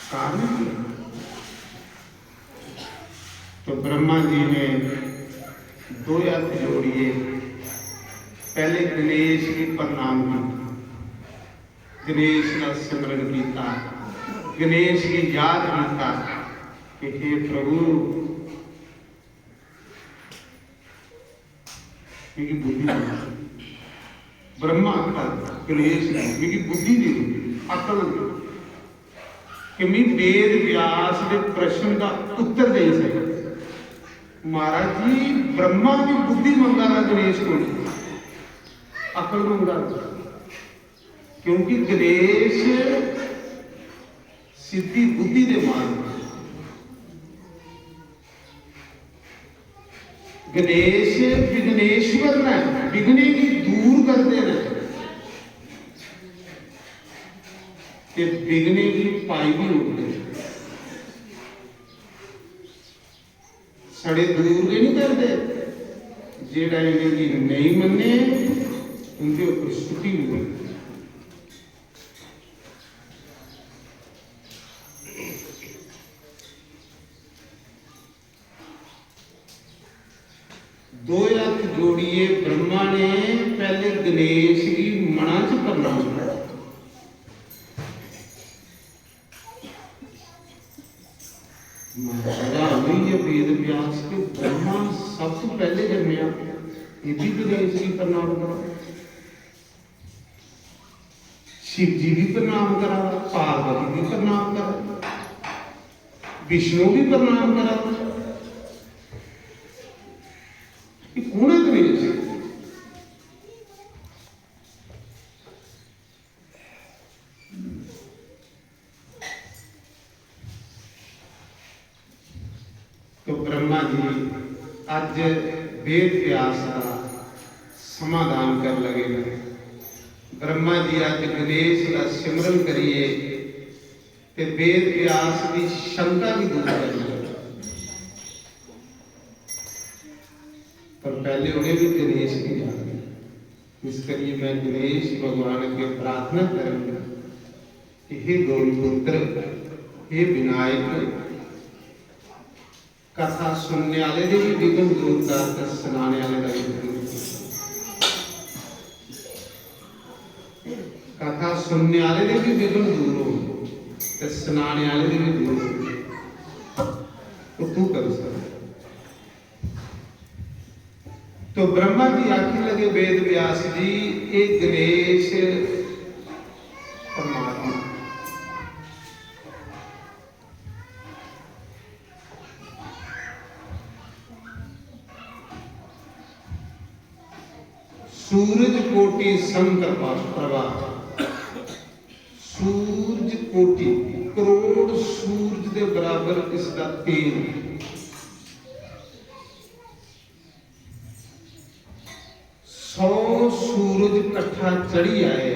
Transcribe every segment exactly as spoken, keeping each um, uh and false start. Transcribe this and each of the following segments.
कारण की है? तो ब्रह्मा जी ने दो हत्थ जोड़िए पहले गणेश की प्रणाम की, गणेश का सिमरण किया, गणेश की याद किया कि हे प्रभु, मिगी बुद्धि दे। ब्रह्मा आखा, गणेश ने मिगी बुद्धि दे, अकल दे, कि मैं वेद व्यास के प्रश्न का उत्तर दे सकां। महाराज जी, ब्रह्मा की बुद्धि मंगा दा गणेश को, अकल मंगा दा। क्योंकि गणेश सिद्धि बुद्धि दे मालक। गणेश विघ्नेश्वर ने, विघ्ने गी दूर करदे न ते विघ्ने गी पाई भी ओड़दे न। साढ़े दूर गै नहीं करदे, जेड़ा इ'नेंगी नेईं मन्ने, उं'दे उप्पर सुट्टी ओड़दे। दो हत्थ जोड़िए ब्रह्मा ने पहले गणेश गी मना च प्रणाम करा। महाराज, ये वेद व्यास के ब्रह्मा सब तो पहले जन्मया, ये भी गणेश गी प्रणाम करा। शिव जी भी प्रणाम करा, पार्वती भी प्रणाम करा, विष्णु भी प्रणाम करा। ये कौन है गणेश? तो ब्रह्मा जी अज वेद व्यास का समाधान कर लगे न। ब्रह्मा जी अज गणेश का सिमरन करिए ते वेद व्यास की शंका भी दूर कर लगे। पर पहले उन्हें भी गणेश की याद आई। इस करिए मैं गणेश भगवान अग्गे प्रार्थना करूंगा कि हे गौरी पुत्र, हे विनायक, कथा सुनने वाले दे भी विघ्न दूर कर ते सुनाने वाले दा भी विघ्न दूर कर। कथा सुनने वाले दे भी विघ्न दूर हो ते सुनाने वाले दे भी दूर हो। तो तू करी सकदा। तो ब्रह्मा जी आखन लगे, वेद व्यास जी, ये गणेश परमात्मा। सूरज कोटि सम प्रभा, प्रभा। सूरज कोटि, करोड़ सूरज दे बराबर इसदा तेज। सौ सूरज कट्ठा चढ़ी आए,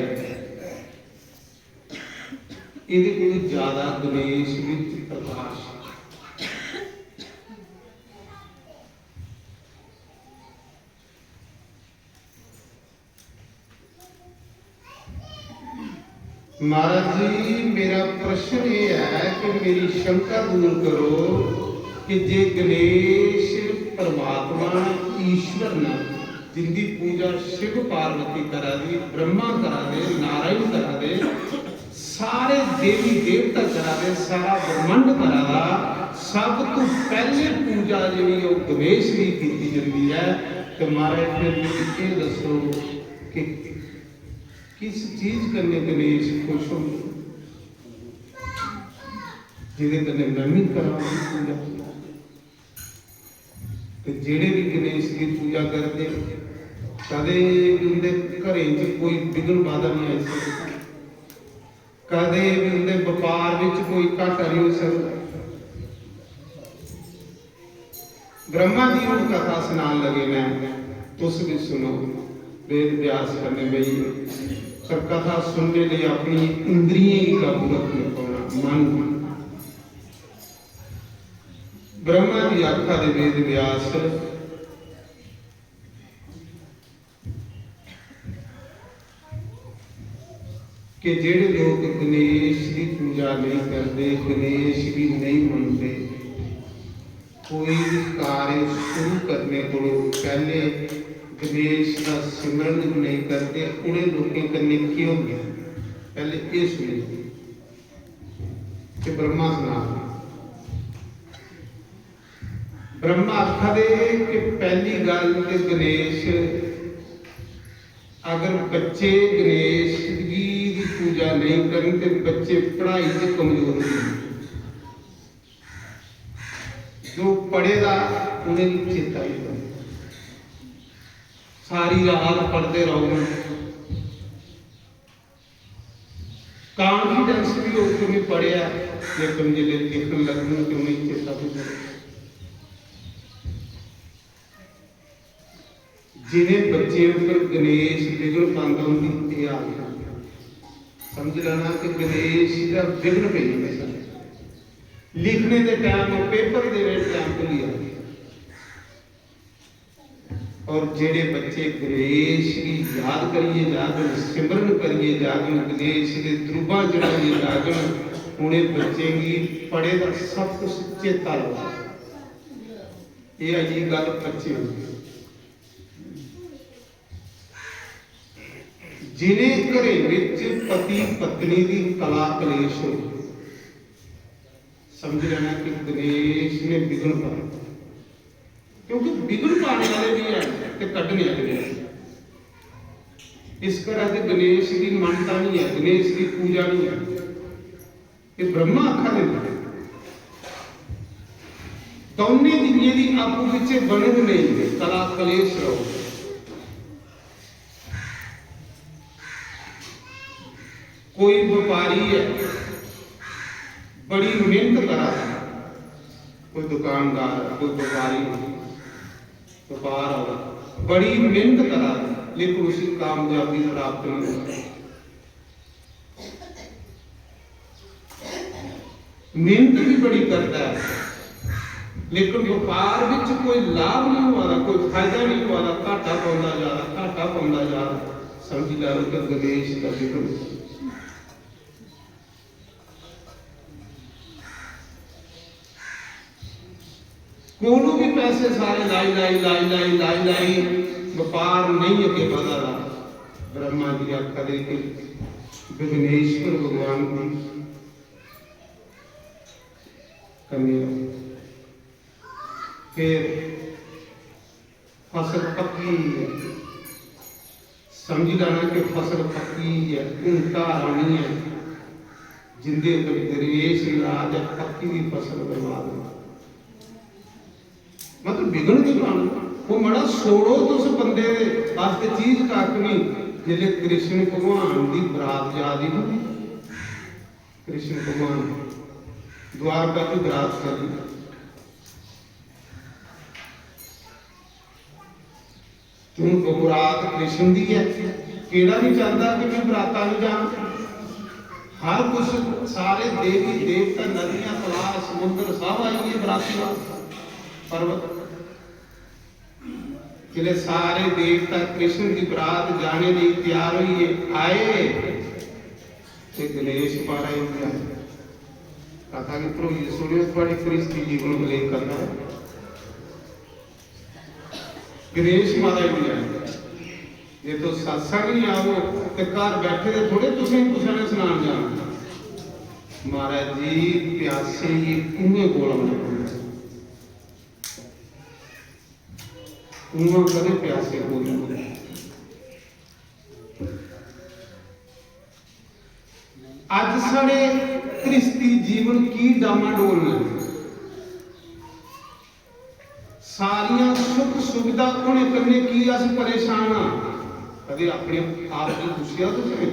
एह्दे कोलू ज्यादा गणेश विच प्रकाश। महाराज जी, मेरा प्रश्न ये है कि मेरी शंका दूर करो कि जे गणेश परमात्मा न, ईश्वर न, जिंदी पूजा शिव पार्वती करा दी, ब्रह्मा करा दे, नारायण करा दे, सारे देवी देवता करा दे, सारा ब्रह्मांड करा दा, सब तो पहले पूजा जेह्ड़ी ओह् गणेश दी कीती जंदी ऐ। ते महाराज, फिर मिगी एह् दस्सो कि किस चीज कन्नै गणेश खुश होंदे, जेह्दे कन्नै में बी करां उंदी पूजा? ते जेह्ड़े बी गणेश दी पूजा करदे, कदें बी उंदे घरें च कोई विघ्न बाधा नहीं आई सकदा, कदें बी उंदे बपार बिच कोई घाटा नहीं हो सकदा। ब्रह्मा जी हून कथा सनान लगे न, तुस भी सुनो। वेद व्यास कन्नै बेहियै, पर कथा सुनने लेई अपनी इंद्रियें गी काबू रखना पौना, मन गी। ब्रह्मा जी आखा दे, वेद व्यास, कि जेह्ड़े लोक गणेश दी पूजा नेईं करदे, गणेश गी नेईं मनदे, कोई बी कार्य शुरू करने कोलों पैह्ले गणेश दा सिमरन बी नेईं करदे, उ'नें लोकें कन्नै केह् होंदा? पैह्ले एह् सुनी लैओ। ते ब्रह्मा सना, ब्रह्मा आखा दे कि पैह्ली गल्ल ते गणेश, अगर बच्चे गणेश गी दी पूजा नेईं करन ते बच्चे पढ़ाई च कमजोर होंदे। जो पढ़े दा उ'नेंगी चेता ही रौंह्दा, सारी रात पढ़दे रौह्ङन। कॉन्फिडेंस भी होग कि उ'नें पढ़ेआ, लेकिन जिसलै लिखन लगङन ते उ'नेंगी चेता भुल्ली जाना। जि'नें बच्चें उप्पर गणेश विघ्न पांदा, उं'दी एह् हालत होंदी। समझ लैना कि गणेश दा विघ्न पेई जंदा साढ़े। लिखने दे टाइम, पेपर देने टाइम भुल्ली जाना। और जेह्ड़े बच्चे गणेश गी याद करियै जागन, सिमरन करियै जागन, गणेश दे द्रुबां चढ़ाइयै जागन, उ'नें बच्चें गी पढ़े दा सब कुछ चेता रौंह्दा। एह् आई गेई गल्ल बच्चें दी। जिनें घरें बिच पति पत्नी दी कला कलेश हो, समझ लैना कि गणेश ने विघ्न पाए, क्योंकि विघ्न पाने वाले भी हैं ते कड्ढने वाले भी हैं। इस घरा च गणेश दी मानता नहीं है, गणेश दी पूजा नहीं है। ये ब्रह्मा आखा दे न। दौनें दियें दी आपूं बिच्चे बनग नेईं, कला कलेश रहो। कोई व्यापारी है, बड़ी मेहनत करा दा, कोई दुकानदार, कोई व्यापारी, व्यापार हो, बड़ी मेहनत करा दा, लेकिन उसी कामयाबी प्राप्त नहीं होती। मेहनत भी बड़ी करता है, लेकिन व्यापार विच कोई लाभ नहीं हुआ दा, कोई फायदा नहीं हुआ दा, घाटा पौंदा जा रहा, घाटा पौंदा जा रहा। समझी लैओ कि गणेश का विघ्न। कोलों भी पैसे सारे लाई, लाई, लाई, लाई, लाई, लाई, व्यापार नहीं अगे बढ़ा रहा। ब्रह्मा जी आखा दे कि विघ्नेश्वर भगवान की कन्या। फिर फसल पक्की है, समझी लैना कि फसल पक्की है, हून धार आनी है। जिंदे उप्पर गणेश नाराज है, पक्की दी फसल बर्बाद हो। मतलब विघ्न की पाना, वो मड़ा छोड़ो तुस बंदे दे, अस ते चीज कक्ख नहीं। जिसले कृष्ण भगवान दी बरात जा दी ना, कृष्ण भगवान द्वारका की बरात चली। क्यों, बरात कृष्ण दी है, केड़ा नहीं चाहता कि मैं बराता नहीं जाऊं। हर कुछ, सारे देवी देवता, नदियां, तलाब, समुद्र सब आई गए बराती वास्ते। पर्वत, जिसले सारे देवता कृष्ण की बरात जाने लिए तैयार हुई आए, ते गणेश महाराज भी आए। कथा गी भरोइयै सुनियो, थुआढ़ी गृहस्थी जीवन उल्लेख करना है। गणेश महाराज भी आए। जे तुस सत्संग नहीं आओ, ते घर बैठे दे थोड़े तुसें कुसै ने सनान जाना। महाराज जी, प्यासे गी कुएं कोल औना पौंदा। कुआं कदें प्यासे कोल नहीं होंदा। अज साढ़े गृहस्थी जीवन की डामाडोल न। सारियां सुख सुविधा होने कन्नै की अस परेशान हां? कदे अपने आप गी पुच्छेआ तुसें?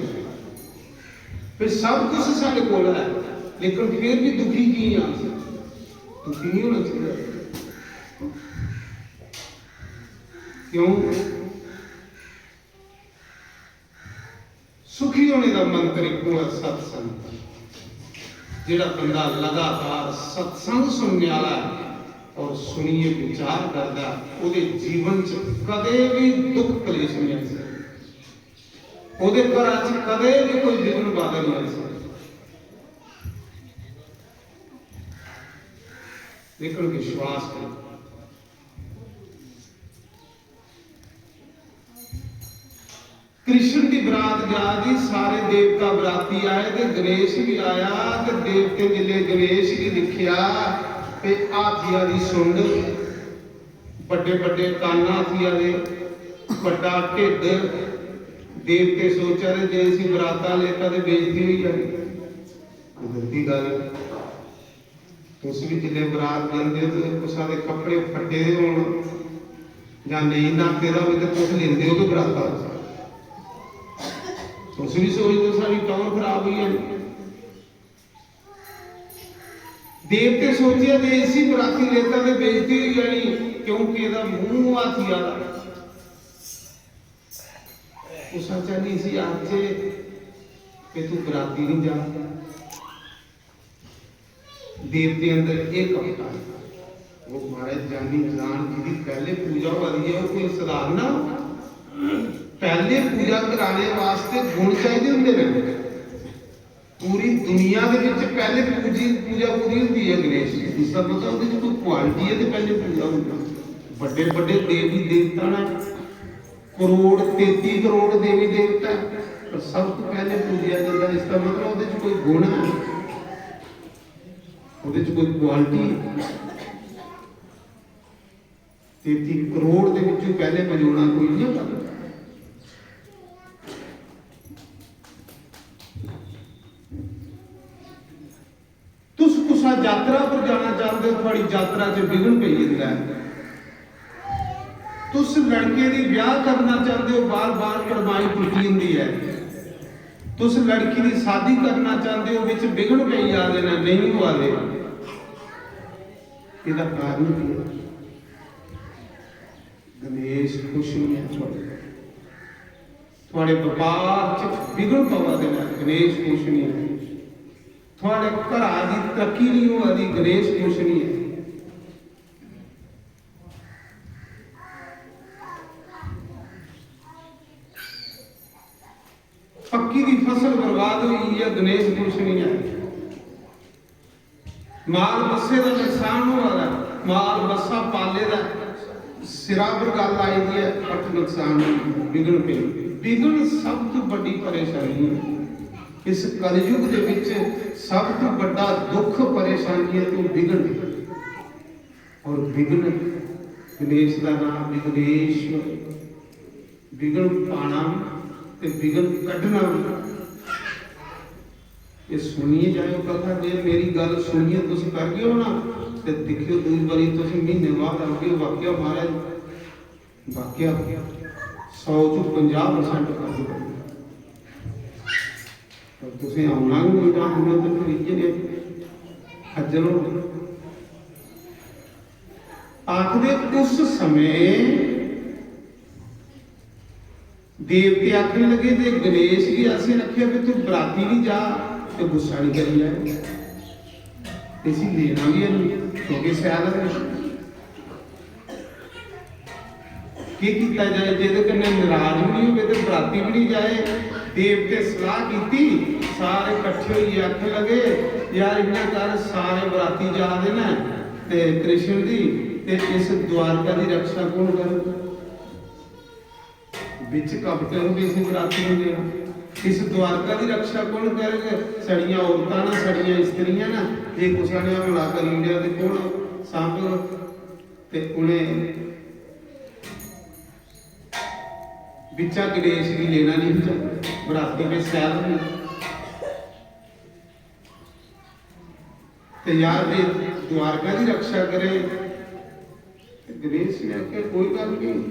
फिर सब कुछ साढ़े कोल है, लेकिन फिर भी दुखी की हां अस? दुखी नहीं होना चाहिए। क्यों? सुखी होने का मंत्र इक्को है, सत्संग। जेड़ा बंदा लगातार सत्संग सुनने वाला है और सुनिए विचार करता है, ओदे जीवन च कदे भी दुख कलेश नहीं आ सकता। ओह्दे घरा च कदें बी कोई विघ्न बाधा नहीं आई सकदा। लेकिन विश्वास करो, कृष्ण दी बरात जा दी, सारे देवता बराती आए ते गणेश भी आया। ते देवते जिसले गणेश गी दिक्खेआ ते हाथिया दी सुंड, बड्डे बड्डे कन्न हाथिया दे, बड्डा ढिड्ड, देवते सोचा दे जे इसी बराता लेता ते बेइज्जती होई जानी। कुदरती गल्ल, तुस बी जिसलै बरात जंदे ओ ते कुसै दे कपड़े फट्टे दे होन जां नेईं न्हाते दा होऐ ते तुस लेंदे ओ गै बराता। तुस बी सोचदे ओ साढ़ी टौह्र खराब होई जानी। देवते सोचेआ जे इसी बराती लेता ते बेइज्जती होई जानी, क्योंकि एह्दा मूंह हाथी आह्ला। कुसै चाल्ली इसी आखचै कि तू बराती निं जा। देवतें अंदर एह् कपटा ऐ। ओह् महाराज जानी जान जेह्दी पैह्ले पूजा होआ दी ऐ, ओह् कोई सधारण ऐ? पैह्ले पूजा कराने वास्ते गुण चाहिदे होंदे न। पूरी दुनिया दे विच पैह्ले पूजी, पूजा पूरी होंदी ऐ गणेश जी। इसदा मतलब ओह्दे च कोई क्वालिटी ऐ ते पैह्ले पूजा होंदी। बड्डे बड्डे देवी देवता न, करोड़, तेती करोड़ देवी देवता ऐ, पर सब तो पैह्ले पूजेआ जंदा। इसदा मतलब ओह्दे च कोई गुण ऐ, ओह्दे च कोई क्वालिटी ऐ। तेती करोड़ दे विचों पैह्ले पजोना कोई इ'यां गल्ल। तुस कुसै यात्रा पर जाना चांह्दे ओ, थुआड़ी यात्रा च विघ्न पेई जंदा ऐ। तुस लड़के दी ब्याह करना चांह्दे ओ, बार-बार कड़माई टुट्टी जंदी ऐ। तुस लड़की दी शादी करना चांह्दे ओ, बिच विघ्न पेई जा दे न, नेईं होआ दे। एह्दा कारण केह् ऐ? गणेश खुश निं ऐ थुआढ़े, थुआढ़े बपार च विघ्न पवा दे न, गणेश खुश निं ऐ। थुआढ़े घरा दी तरक्की निं होआ दी, गणेश खुश निं ऐ। पक्की दी फसल बर्बाद होई गेई ऐ, गणेश खुश निं ऐ। माल बस्से दा नुकसान होआ दा ऐ, माल बस्सा पाले दा ऐ, सिरा पर गल्ल आई दी ऐ, पर नुकसान होई गेआ, विघ्न पेई। विघ्न सब तो बड्डी परेशानी ऐ। इस कलयुग दे विच सब तो बड्डा दुख परेशानी ऐ तो विघ्न। और विघ्न, गणेश दा नाम विघ्नेश्वर, विघ्न पाना ते विघ्न कड्ढना भी। ये सुनिए जाएओ कथा, जे मेरी गल्ल सुनिए तुस करगे ओ ना, ते दिक्खेओ दूई बारी तुस म्हीने बाद आगे, वाकया महाराज, वाकया सौ चों पंजाह percent फर्क पौंदा। पर तुसें औना गै नेईं, तां उ'नें ते फिर इ'यै नेह् खज्जल होने। आखदे उस समें देवते आखन लगे, "जे गणेश गी असें आखेआ कि तू बराती निं जा, ते गुस्सा निं करी लै, इसी लेना बी है निं, क्योंकि सैल है।" केह् कीता जाए जेह्दे कन्नै नाराज बी निं होवे ते बराती बी निं जाए? देवते सलाह कीती, सारे कट्ठे होइयै आखन लगे, "यार, इ'यां कर, सारे बराती जा दे न ते कृष्ण दी, ते इस द्वारका दी रक्षा कौन करग?" बिच कपट होंदे इसी बराती होंदे आ। इस द्वारका दी रक्षा कौन करग? साढ़ियां औरतां न, साढ़ियां इस्त्रियां न, जे कुसै ने हमला करी ओड़ेआ ते कौन सांभग? ते उ'नें बिच्चा गणेश गी लेना नहीं चाहिए, बराती में सैल होंदी। ते यार, जे द्वारका दी रक्षा करे, ते गणेश ने आखेआ, "कोई गल्ल नहीं,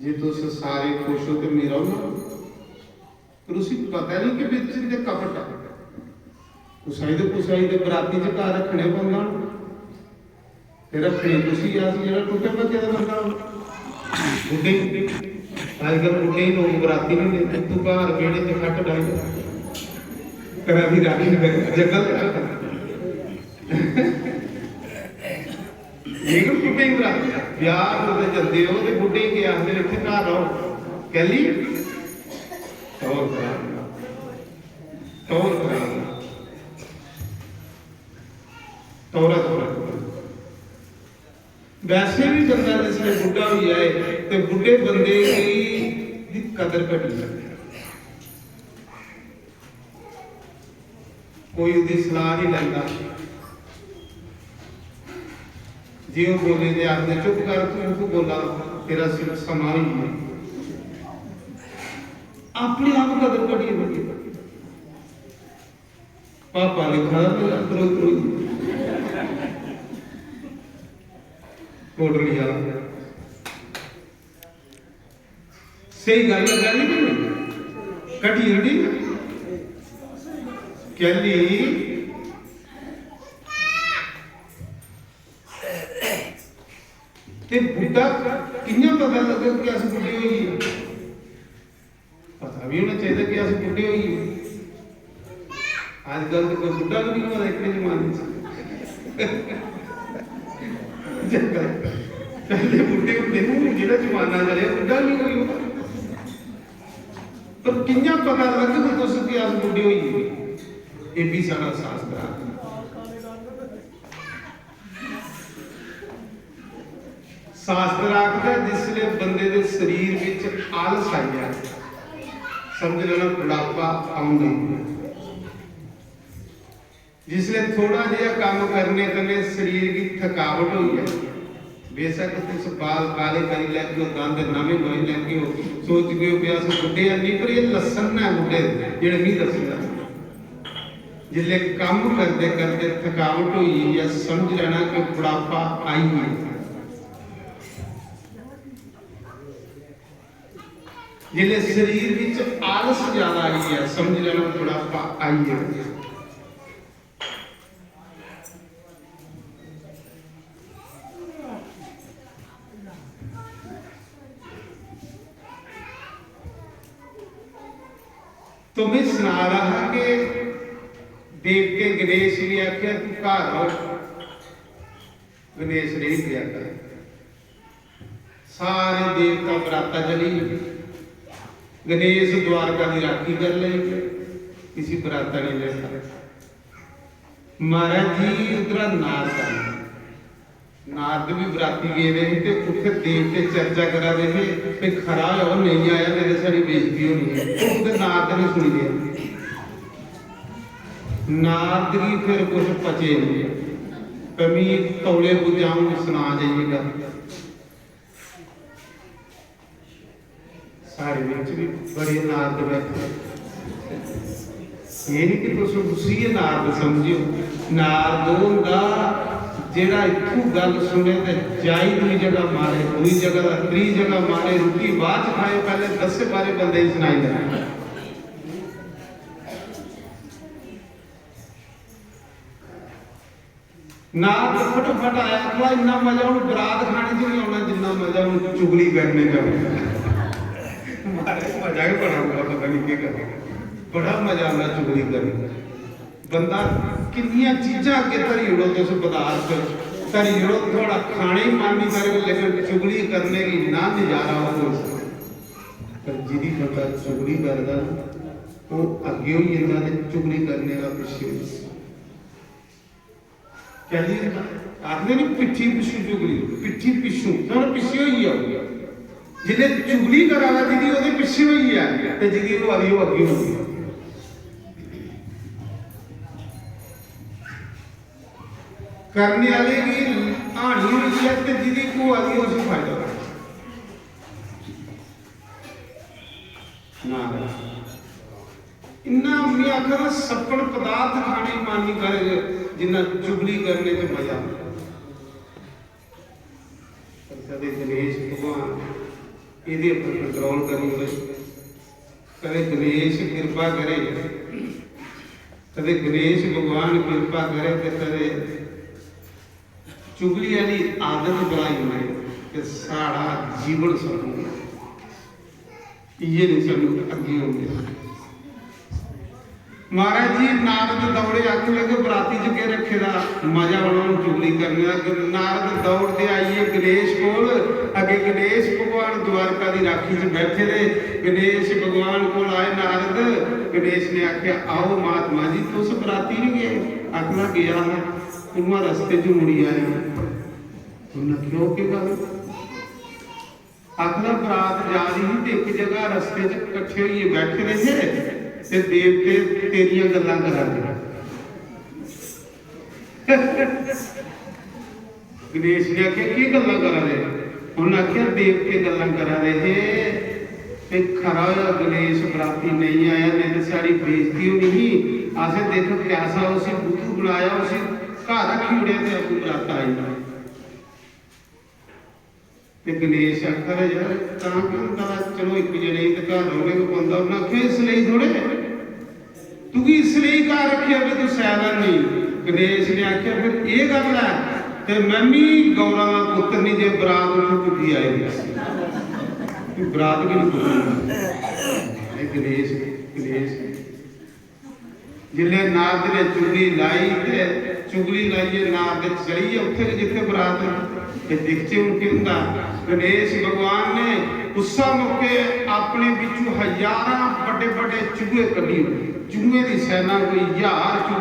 जे तुस सारे खुश हो ते मेरा होना।" पर उसी पता नहीं कि बिच ते कपट ऐ। कुसै दे, कुसै दे बराती च घर रक्खने पौंदा ना। ते रक्खने कुसी अस, जेह्ड़ा टुटे भज्जे दा बंदा होऐ। बुड्ढे, अजकल बुड्ढे ही लोक बराती नहीं लेंदे। तू घर बेह्ड़े च खट्ट डाई, करा दी राखी कर, जंगल च रख। लेकिन बुड्ढे ही बराती, ब्याह कुतै जंदे हो ते बुड्ढे गी आखदे, "इत्थै घर रहो।" कैली? टौर करा, टौर करा, टौरा, टौरा। वैसे भी बंदा जिसलै बुड्ढा होई जाए ते बुड्ढे बंदे दी, दी कदर घटी जंदी ऐ। कोई ओह्दी सलाह नहीं लैंदा। जे ओह् बोले ते आखदे, "चुप कर, तू, तू बोला, तेरा सिर्फ समां होई गेआ।" अपने आप कदर घटी जंदी। पापा लिखा दा मेरा करोई करोई। कोटली आह्ला। स्हेई गल्ल ऐ, गल्ल ही नहीं। घटी जंदी। कैली? ते बुड्ढा कि'यां पता लग्गग कि अस बुड्ढे होई गे? पता भी होना चाहिए कि अस बुड्ढे होई गे। अजकल तो कोई बुड्ढा भी नहीं होता इतने जमाने च। पहले बुड्ढे होंदे हे, हून जेह्ड़ा जमाना चलेआ, बुड्ढा भी कोई होता। पर कि'यां पता लग्गग तुस कि अस बुड्ढे होई गे? एह् भी साढ़ा शास्त्र आखदा। शास्त्र आखदा, जिसले बंदे दे शरीर विच आलस आई जाए, समझ लेना बुढ़ापा औन लगी पेआ। जिसले थोड़ा जेहा कम्म करने कन्नै शरीर गी थकावट होई जाए, बेशक तुस बाल काले करी लैगे ओ, दंद नमें लोई लैगे ओ, सोचगे ओ कि अस बुड्ढे आं, नेईं, पर एह् लस्सन न बुड्ढे दे, जेह्ड़े मी दस्से दा। जिसले कम्म करदे करदे थकावट होई गेई ऐ, समझ लैना कि बुढ़ापा आई गेआ। जिसले शरीर विच आलस ज्यादा आई गेआ, समझ लैना बुढ़ापा आई गेआ। तो मैं सना रहा हा कि देवते गणेश ने आख्या, "तू घर आओ।" गणेश रेही गया घर। सारे देवता बराता चली गे। गणेश द्वारका दी राखी कर ले, किसी बराता नहीं लेता। महाराज जी, उधरा नारद आए। नारद भी बराती गेदे हे ते उत्थे देवते चर्चा करा दे हे कि खरा होया ओह् नेईं आया, नेईं ते साढ़ी बेइज्जती होनी है। ओह् कुतै नारद ने सुनी लेआ। नारद गी फिर कुछ पचे नहीं, पर मी तौले पुज्जां, हून सना जाइएगा। साढ़े बिच भी बड़े नारद बैठे। एह् निं कि तुस उसी गै नारद समझेओ। नारद ओह् होंदा जेह्ड़ा इत्थूं गल्ल सुने ते जाई दूई जगह मारे, दूई जगह दा त्री जगह मारे, रुट्टी बाद च खाए, पैह्ले दस्से बारे बंदे गी सनाई देना। नारद फटोफट आया, आखदा, "इन्ना मजा हून बरात खाने च नहीं आना जिन्ना मजा हून चुगली करने च आना।" महाराज, मजा गै बड़ा आंदा, पता नहीं केह् करना, बड़ा मजा आंदा चुगली करने। बंदा किन्नियां चीजां अग्गें धरी ओड़ो तुस, पदार्थ धरी ओड़ो, थुआढ़ा खाने ही मन नहीं करग, लेकिन चुगली करने की इन्ना नजारा हो। पर जिदी बंदा चुगली करदा ना, ओह् अग्गें होई जंदा ते चुगली करने दा पिच्छे होई जंदा। कैली होंदा? आखदे नी, पिट्ठी पिच्छू चुगली, पिट्ठी पिच्छू, ते हून पिच्छे होई गेआ। जिसलै चुगली करा दा जिदी, ओह्दे पिच्छे होई गेआ, ते जिदी होआ दी, ओह् अग्गें होई गेआ। करने आह्ले गी हानि होई ऐ, ते जिदी होआ दी, उसी फायदा होआ। नारद। इन्ना में आखा ना, सप्पड़ पदार्थ खाने गी मन नहीं करे, जिन्ना चुगली करने च मजा। पर कदे गणेश भगवान एह्दे उप्पर control करी ओड़े, कदे गणेश किरपा करे, कदे गणेश भगवान किरपा करे ते कदे चुगली आह्ली आदत बनाई ओड़े ते साढ़ा जीवन सफल होई जाए। इ'यै नेईं सानूं अग्गें होंदे। महाराज जी, नारद दौड़े, आखन लगे, "बराती च केह् रक्खे दा? मजा औना हून चुगली करने दा।" नारद दौड़दे आइयै गणेश कोल। अग्गें गणेश भगवान द्वारका दी राखी च बैठे दे। गणेश भगवान कोल आए नारद। गणेश ने आखेआ, "आओ महात्मा जी, तुस बराती निं गे?" आखना, "गेआ हा, उ'आं रस्ते च मुड़ी आया।" उ'न्नै आखेआ, "ओह् केह् गल्ल?" आखदा, बरात जा दी ही ते इक जगह रस्ते च कट्ठे होइयै बैठे दे हे ते देवते तेरियां गल्लां करा दे। गणेश ने आखेआ, "केह् गल्लां करा दे?" उ'न्नै आखेआ, "देवते गल्लां करा दे हे ते खरा होआ गणेश बराती नेईं आया, नेईं ते साढ़ी बेइज्जती होनी ही। असें दिक्ख कैसा उसी बुद्धू बनाया, उसी घर रक्खी ओड़ेआ ते आपूं बराता आई।" ते गणेश आखदा, "यार, तां केह् होंदा? चलो, इक जने गी ते घर रौह्ने गै पौंदा।" उ'न्नै आखेआ, "इस लेई थोड़े, तुगी इस लेई घर रक्खेआ कि तूं सैल नेईं।" गणेश ने आखेआ, "फिर एह् गल्ल ऐ, ते में मी गौरा दा पुत्तर निं जे बरात उत्थै पुज्जी आई।" बरात बी निं पुज्जी। एह् गणेश, गणेश। जिसलै नारद ने चुगली लाई ते चुगली लाइयै नारद चली गे उत्थै गै जित्थै बरात ही। ते दिखचै हून केह् होंदा। गणेश भगवान ने उस्सै मौके अपने बिच्चू हजारां बड्डे बड्डे चूहे कड्ढी ओड़े। चूहे दी सैना कोई ज्हार चूहे